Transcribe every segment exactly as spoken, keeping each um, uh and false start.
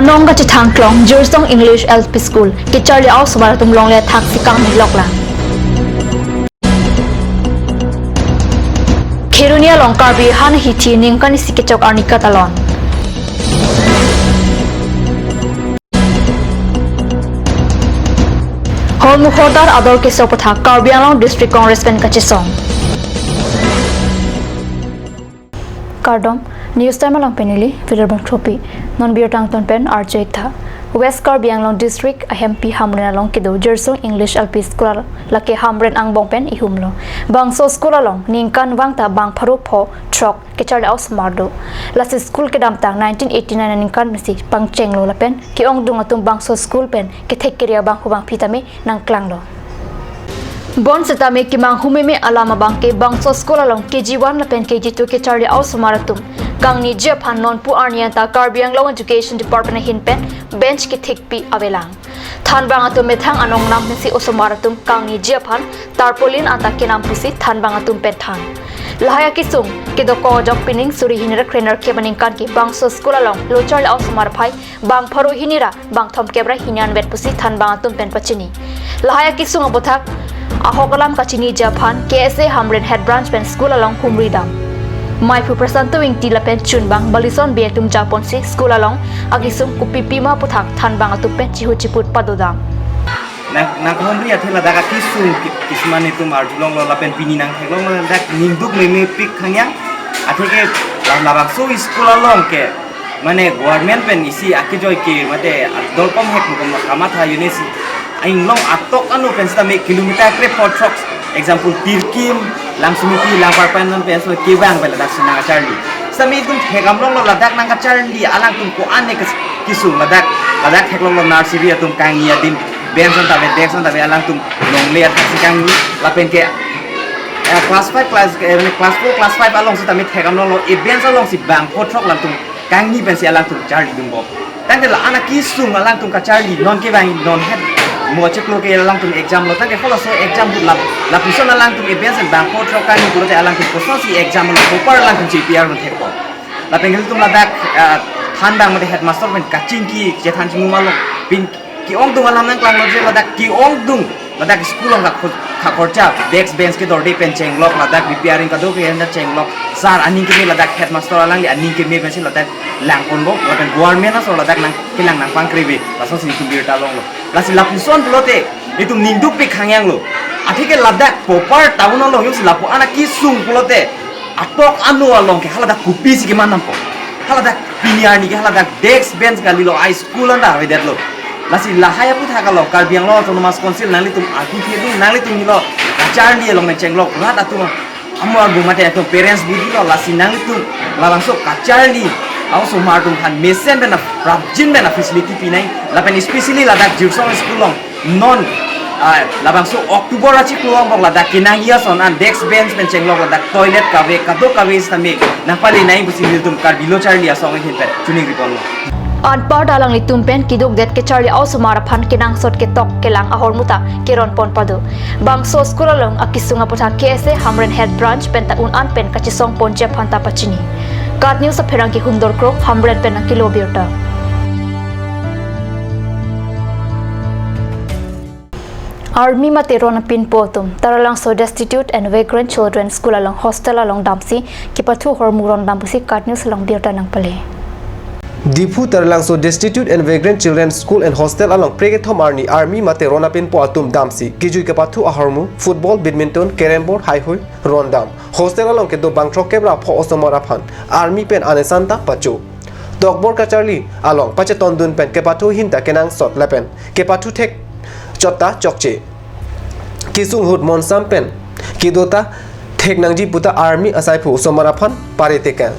Nong kachethang klong Jirsong English L P School kecharli a-osomar atum longle thaksi kangni loklang. Kheroni along Karbi han hithi ningkan isi kechok arni katalon. Hormu hortar ador keso aputhak Karbi Anglong District Congress pen kachesong. Kardom, News Time along pen neli William Bongthopi. Non birta angton pen arju-ik tha. West Karbi Anglong District ahempi Hamren along kedo Jirsong English L P School, lake Hamren angbong pen ihumlo. Bangso school along ningkan vang ta bang pharo pho throk kecharli a-osomar do. Lasi school kedamtang nineteen eighty-nine aningkan pensi pangchenglo lapen ke-ongdung atum bangso school pen kethek kere abang hubang phi tame nangklanglo. Bonsitame kemanghu meme alam abang ke bangso school along K G one lapen K G two kecharli a-osomar atum kangniji aphan nonpu arni anta Karbi Anglong Education Department ahin pen bench kethekpi avelang. Thanbang atum methang anong nam pensi osomar atum kangniji aphan tarpaulin anta kenam pusi thanbang atum pen than. Lahai akesung kedokok ajok pining suri hini ra kre nerkep aningkan ke bangso school along locharli a-osomar aphai bang pharo hini ra bang thomkep ra hini anvet pusi thanbang atum pen pachini. Lahai akesung aputhak ahok alam kachiniji aphan K S A Hamren Head Branch pen school along humri dam. Maiphu Prasanto Ingti lapen chunbang Balison Bey atum japonsi school along akesung kopi pima aputhak thanbang atum pen chihu chiput padodam. Nang, nang humri athe ladak akesung ki-, kisuman itum arjulonglo lapen pini nangtheklonglo ladak ningduk memepik khangyang. Athe ke la, labangso school along ke mane government pen isi akejoi ke mate dolkom hek mukom kamatha unit si ainglong atok ano pen sitame kilometer kre pho throk, example, Tirkim, Langsumipi, Langparpan pen so kevang pen ladak si nangkacharli. Sitame itum thekdamlonglo ladak nangkacharli alangtum ko-an ne kes-, kesung ladak, ladak theklonglo nursery atum kangni adim bench anta ave, desk anta ave alangtum longle athaksi kangni lapen ke, eh, class five, class, eh, class four, class five along sitame thekdamlonglo, e bench along si bang pho throk alangtum kangni pensi alangtum charlidunbom. Tangte la-an akesung alangtum kacharli non kevang non het mo chiklo ke alangtum exam lo. Tangte halaso exam ahut lap, lapuson alangtum e bench bang pho throk kangni pulote alangtum kosonsi exam lo topper alangtum chepi arun thekpo. Lapen ilitum ladak, ah, thanbang mate headmaster pen kachingki chethan chinglu ma lo. Pini ke-ongdung alam nangklanglo je ladak ke-ongdung ladak school along khak-, khakhorcha, desk bench kedorde pen chenglok, ladak repairing kadokave anta chenglok, sir aning keme ladak headmaster alangli aning keme pensi ladak langponbom, lapen government asor ladak nangkelang nangpangkrevi, lasonsi itum birta longlo. Lasi lapuson pulote itum ningdukpik khangyanglo. Athe ke ladak topper town along jongsi lapu-an akesung pulote atok ano along ke haladak kopisi keman nampo. Haladak pini arni ke haladak desk bench kalilo, a-school anta avedetlo. Lasi lahai aputhak along Karbi Anglong Autonomous Council nanglitum arpu thedung, nanglitum helo kacharli along pen chenglok rat atum amo agu mate atum parents budi lo, lasi nanglitum labangso kacharli a-osomar atum aphan mesen pen a-, prapjin pen a-facility pinoi lapen especially ladak Jirsong school along non, ah, labangso October achiklo angbong ladak kenangji ason an desk bench pen chenglok ladak toilet kave kadokave sitame nangpalinoi pusi nelitum Karbi Lo Charli Asong ahin pen choningriponlo. Anparta alanglitum pen kedukdet kecharli a-osomar aphan kenangsot ketok kelang ahormu ta keronpon pado. Bangso school along akesung aputhak K S A Hamren Head Branch pen ta un-an pen kachesongponji aphan ta pachini. KAT News apherangke Hundor Kro, Hamren pen nangkelo birta. Army mate ron apinpo atum Taralangso Destitute and Vagrant Children School along hostel along damsi kepathu ahormu rondam pusi KAT News along birta nangpale. Diphu Taralangso Destitute and Vagrant Children School and Hostel along phre kethom arni army mate ron apinpo atum damsi kejui kepathu ahormu football, badminton, carrom board, haihui rondam. Hostel along kedo bang throkkep ra pho osomar aphan army pen anesan ta pacho. Tokbor kacharli along pachetondun pen kepathu ahin ta kenangsot lapen kepathu thek chot ta chokche. Kesung ahut monsam pen kedo ta thek nangji puta army asaiphu osomar aphan pare tekang.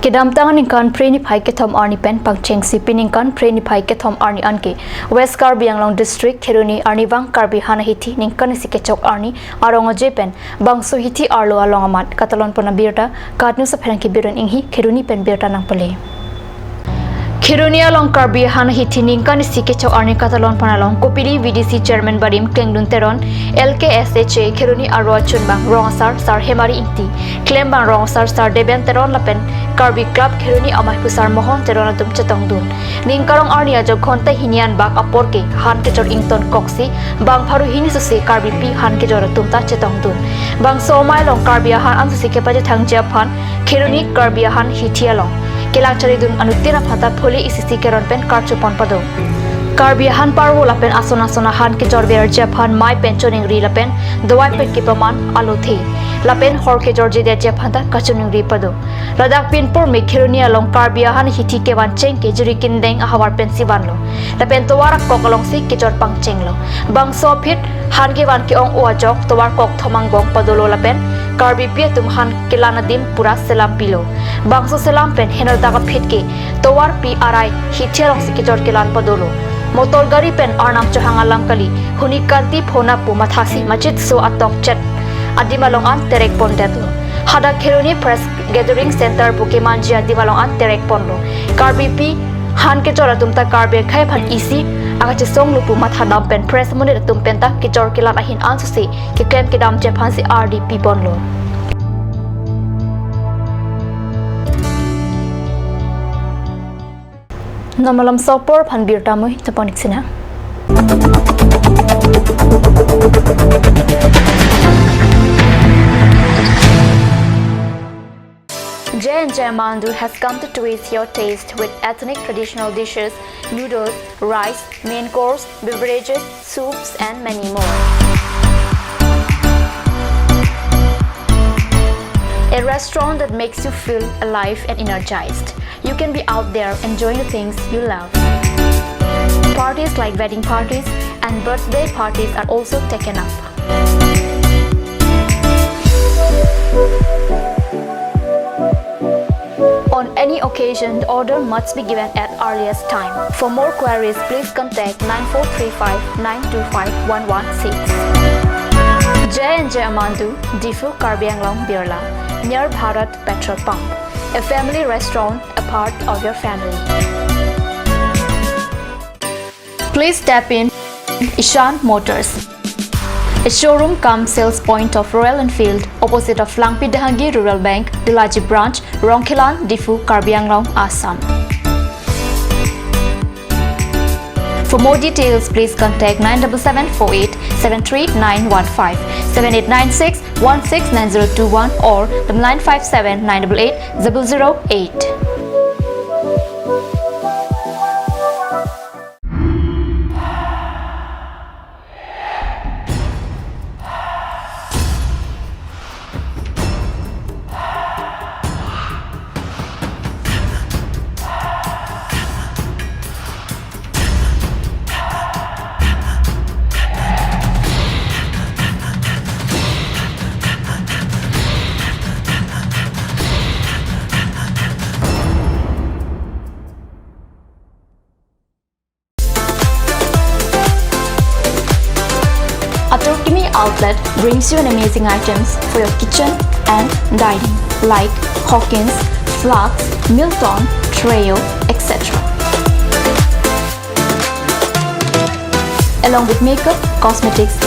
Kedamtang aningkan phre niphai kethom arni pen pangchengsi pini ningkan phre niphai kethom arni anke West Karbi Anglong District Kheroni arnivang Karbi han ahithi ningkan isi kechok arni arong aje pen bangso hithi arlo along amat katalonpon abirta KAT News apherangke Biren Inghi Kheroni pen birta nangpale. Kheroni along Karbi ahan hithi ningkan isi kechok arni katalon aphan along kopili V D C chairman barim Klengdun Teron, L K S H A Kheroni aro achunbang rong asar Sar Hemari Ingti, klembang rong asar Sar Deben Teron lapen Karbi Club Kheroni amei pu Sar Mohon Teron atum chetongdun. Ning karong arni ajok ghonta hini anbak apor ke han kechor ington koksi bang pharo hini sose Karbipi han kejor atum ta chetongdun. Bangso amei along Karbi ahan ansose kepachethangji aphan Kheroni Karbi ahan hithi along kelang charidun anuttin aphan ta phule isi isi keron pen karchopon pado. Karbi ahan parvo lapen ason ason ahan kejor verji aphan mei pen choningri lapen dawai pen kepaman alothe lapen hor kejorjedetji aphan ta kachoningri pado. Ladak pinpur me Kheroni along Karbi ahan hithi kevan cheng ke juri kindeng ahavar pensi vanlo. Lapen tovar akok alongsi kejor pangchenglo. Bangso aphi han kevan ke-ong o ajok tovar kok thom angbong padolo lapen Karbipi atum han kelan adim pura selam pilo. Bangso selam pen henodak aphi ke tovarpi arai hithi alongsi kejor kelan padolo. Motor gari pen arnam chohang alam kali, huni kanti phona pu mathasi machit so atok chet adim along an terek pondetlo. Hadak Kheroni Press Gathering Center pu kemanji adim along an terek ponlo. Karbipi han kejor atum ta Karbi akhei aphan isi akachesonglo pu mathadam pen press monit atum pen ta kejor kelan ahin ansose keklem kedamji aphansi ardi piponlo. Non malom sopor aphan birta amei tapon ik sinang. J and J Amandu has come to twist your taste with ethnic traditional dishes, noodles, rice, main course, beverages, soups, and many more. A restaurant that makes you feel alive and energized. You can be out there enjoying the things you love. Parties like wedding parties and birthday parties are also taken up. On any occasion, the order must be given at earliest time. For more queries, please contact nine four three five nine two five one one six. J and J Amandu, Diphu, Karbi Anglong, Birla, near Bharat Petrol Pump. A family restaurant, a part of your family. Please step in Ishan Motors, a showroom cum sales point of Royal Enfield, opposite of Langpi Dehangi Rural Bank, Dulaji Branch, Rongkhelan, Diphu, Karbi Anglong, Assam. For more details, please contact nine double seven four eight seven three nine one five, seven eight nine six one six nine zero two one or the nine five seven nine double eight zero zero eight. Atur Kimi Outlet brings you an amazing items for your kitchen and dining, like Hawkins, flasks, Milton, Treo, et cetera. Along with makeup, cosmetics,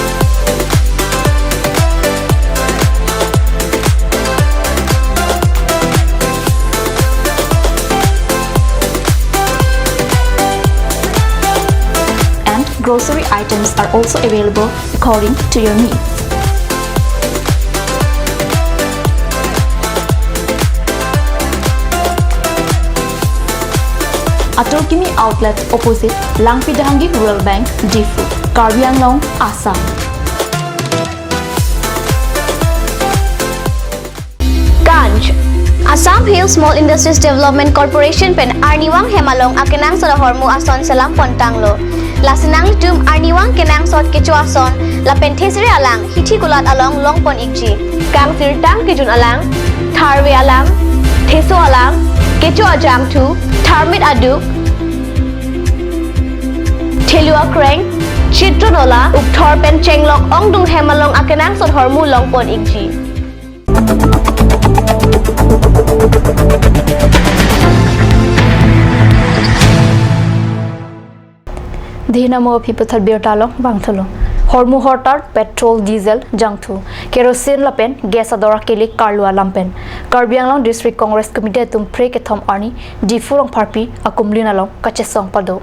and grocery items are also available according to your needs. Atur Kimi Outlet, opposite Langpi Dehangi Rural Bank, Diphu, Karbi Anglong, Assam. Ganj. Assam Hill Small Industries Development Corporation pen arnivang hem along akenangsot ahormu ason selam pon tanglo. Lasi nanglitum arnivang kenangsot kecho ason lapen thesere alang hithi kulat along longpon ikji. Kangsirtang kejun alang, tharve alang, theso alang, kecho ajangthu, tharmit aduk, thelu akreng, chitro nola, ukthor pen chenglok ongdung hem along akenangsot ahormu longpon ikji. Dei namo aphi puthot birta along vangthulo. Hormu hortar petrol, diesel, jangthu, kerosene lapen gas ador akele karlu alam pen Karbi Anglong District Congress Committee atum phre kethom arni Diphu Rongpharpi akumlin along kachesong pado.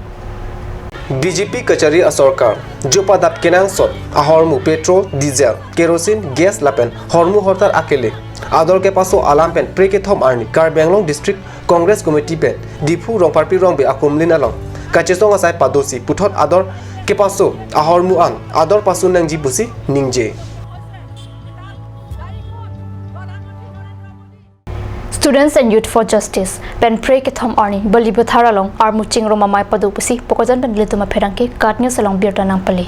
B J P kachari asorkar jo padap kenangsot ahormu petrol, diesel, kerosene, gas lapen hormu hortar akele ador kepaso alam pen phre kethom arni Karbi Anglong District Congress Committee pen Diphu Rongpharpi Rongbe akumlin along kachesong asai padosi puthot ador kepaso ahormu an ador pasun nangji pusi ningje. Students and Youth for Justice pen phre kethom arni Balipathar along armu chingrum amei pado pusi Bokajan pen ilitum apherangke KAT News along birta nangpale.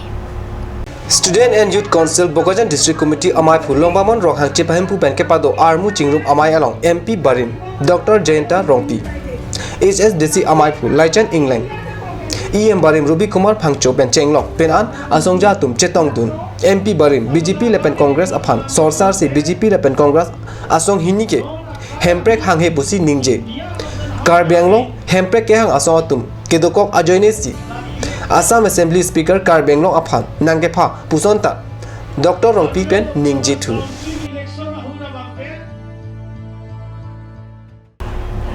Student and Youth Council Bokajan District Committee ameiphu Longbamon Ronghang chepahemphu pen kepado armu chingrum amei along M P barim Doctor Jayanta Rongpi, H S D C ameiphu Laichan Engleng, E M barim Ruby Kumar Phangcho pen chenglok pen an asongja atum chetongdun. M P barim B J P lapen Congress aphan sorsarsi B J P lapen Congress asong hini ke hemprek hanghe pusi ningje. Karbi Anglong hemprek kehang asong atum kedokok ajoinesi Assam Assembly Speaker Karbi Anglong aphan nangkepha puson ta Doctor Rongpi pen ningjethu.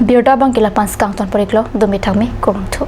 Birta abang ke la-an pen skang ton pori-iklo, dome thakme, kurvangthu.